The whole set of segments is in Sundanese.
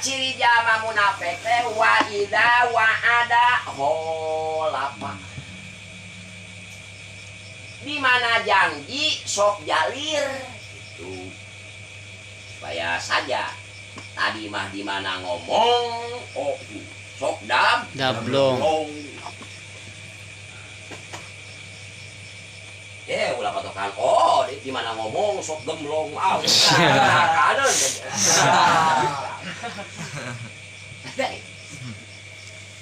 Ciri jalma munafik teh wa idza wa'ada khalafa. Di mana janji sok jalir itu. Supaya saja tadi mah di mana ngomong oh sok dab Dablong. Ulah patokan. Oh, di mana ngomong sok gemblong. Ah, kanan.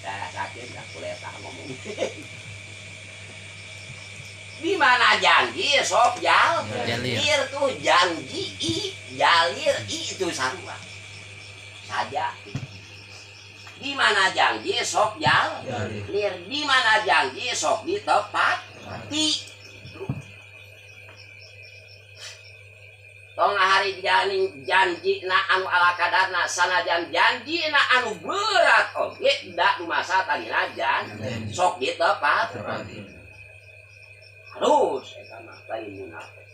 Dah sakit dah kuleta ngomong. Di mana janji sok Jalir. Jalir tuh janji i, jalir i itu sarua. Saja. Di mana janji sok jalir. Di mana janji sok ditepati. Tong hari janing janji na anu ala kadarna sanajan janji na anu berat oge da masa tadina jan sok ditepat harus eta mah lain munafik.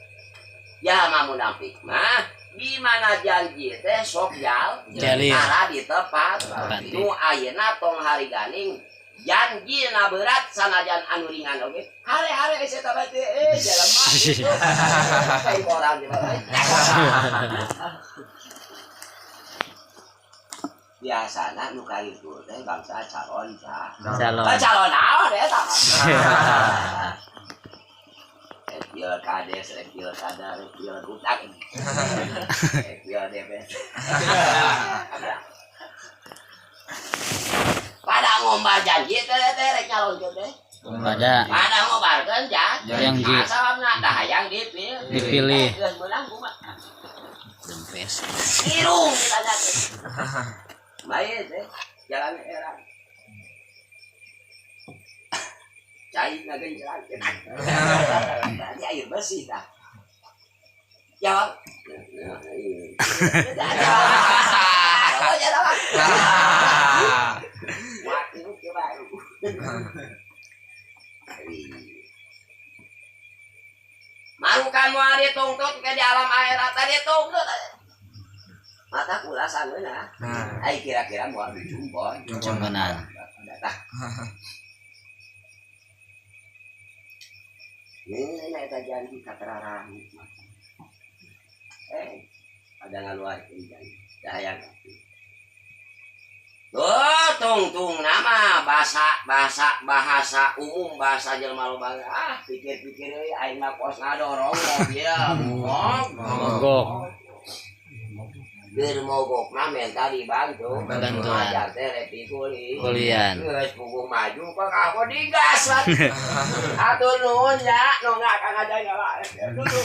Jalma munafik mah di mana janji teh sok Jalir. Ara ditepat nu ayeuna tong hari ganing janji na berat sanajan anu ringan oge hare-hare geus eta mah teh jelema itu kayak orang di mana biasana nu karitu teh bangsa calon Calon. Calon naon eta rek pilkades rek pilkada rek pilgub rek pildps. Pada ngombar janji teh teh rek nyalonkeun teh. Pada. Pada ngombarkeun Janji. Sababna da hayang dipilih. Dipilih. Geus meunang kumaha? Dempes. Irung ditanya teh. Bae teh jalan era. Cai na genjelan. Tadi air bersih dah. Jawab. Jawab. Marukan moal dituntut ke di alam akhirat tadi tuntut. Mata kula sangeuna. Ai kira-kira moal dijumpon. Jumponan. Datah. Ini eta janji katerarang. Ada ngaluarkeun janji. Dahayang. Oh, tungtung nama bahasa umum bahasa jelema loba. Ah, pikir-pikir euy aing mah kos ngadorong mobil. Mogok. Keur mogok mah minta dibantu. Bantuan. Ajar teh rek dikuli. Kulian. Geus puguh maju kok aku digas. Atur nuhun ya, nu nggak akan ada nyala. Dulu.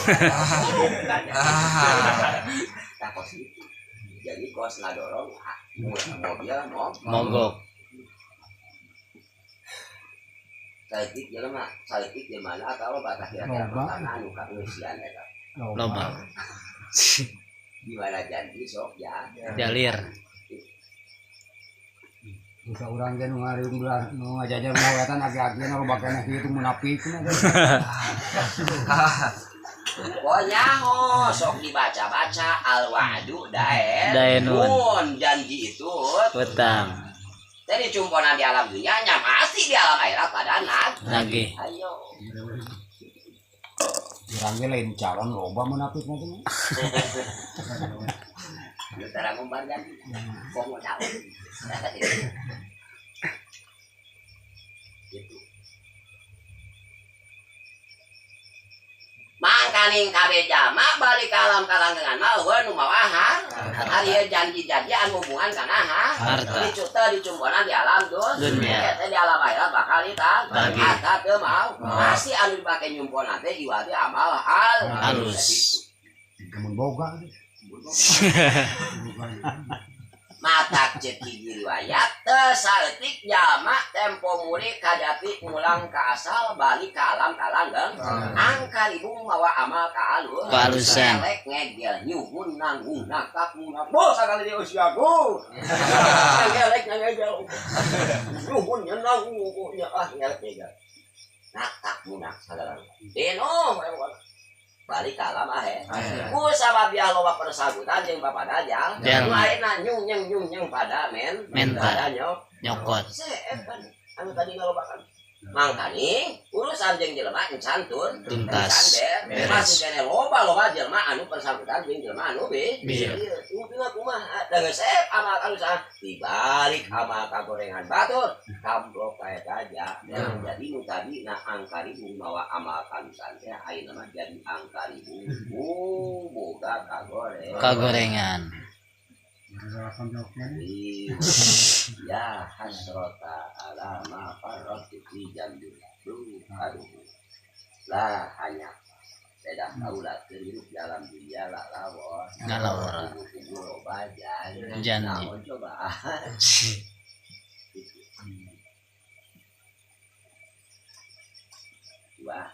Tah kos itu. Jadi kos ngadorong mobil Mogok. Saeutik jelema, saeutik di mana atau batas kira-kira tanah anu kaungsian eta. Loba. Di mana janji sok ya. Jalir. Bisa urang ge nu ngariung belah nu ngajajar wetan agi-agina loba keneh kieu munafik na teh. Pokoknya oh, sok dibaca-baca al-wa'du daen. Daenun. Janji itu. Hutang. Jadi cumponan di alam dunia nya pasti di alam akhirat pada Nagih. Ayo. Urang ge lain calon loba munafik mah teh. Lu tara ngumbar janji. Kok mau calon. Gitu. Mangkaning kabeh jalma balik ka alam kalanggengan mah eueuh nu mawa hari janji-janjian hubungan kana Harta. Dicuta dicumponan di alam Dunia. Eta di alam akhirat bakal Bagi. Harta teu mau. Pasti anu dipake nyumponan teh iwati amal hal. Halus. Mun boga. Matak cek hiji riwayat teu saeutik jalma tempo mulih kajati ngulang ka asal balik ka alam kalanggeng angka ribu mawa amal ka alus Kaalusan. elek ngegel nyuhun nanggung nakak ngunak bo sakali di usia ku ngelek ngegel nyuhun nanggung nya ah ngelek ngegel nakak munak sagala deno. Balik ka alam ahe. Ku sabab ya loba persagutan jeung papada jal. Jalma. Nu ayeuna nyung nyeng nyung nyeng pada men. Menta. Pada nyok. Nyokot. Seep kan anu tadi ngalobakan. Mangkaning urusan jeung jelema encan tun Tuntas. encan Beres. Masih keneh loba-loba jelema anu persangkutan jeung jelema anu be. Iya. Ieu kumaha kumaha da geus seep amal anu saha dibalik amal kagorengan batur kamplok kayak aja. Jadi nu tadi na angka ribu mawa amal kalusan teh ayeuna mah jadi angka ribu boga kagoreng. Kagorengan. Ya hasrota ala ma farratu fi jambillah. Aduh. Lah hanya beda kaula keur hirup dalam dunia lah lawon. Ngalawor. Kubu loba janji. Janji. Naon coba. Wah,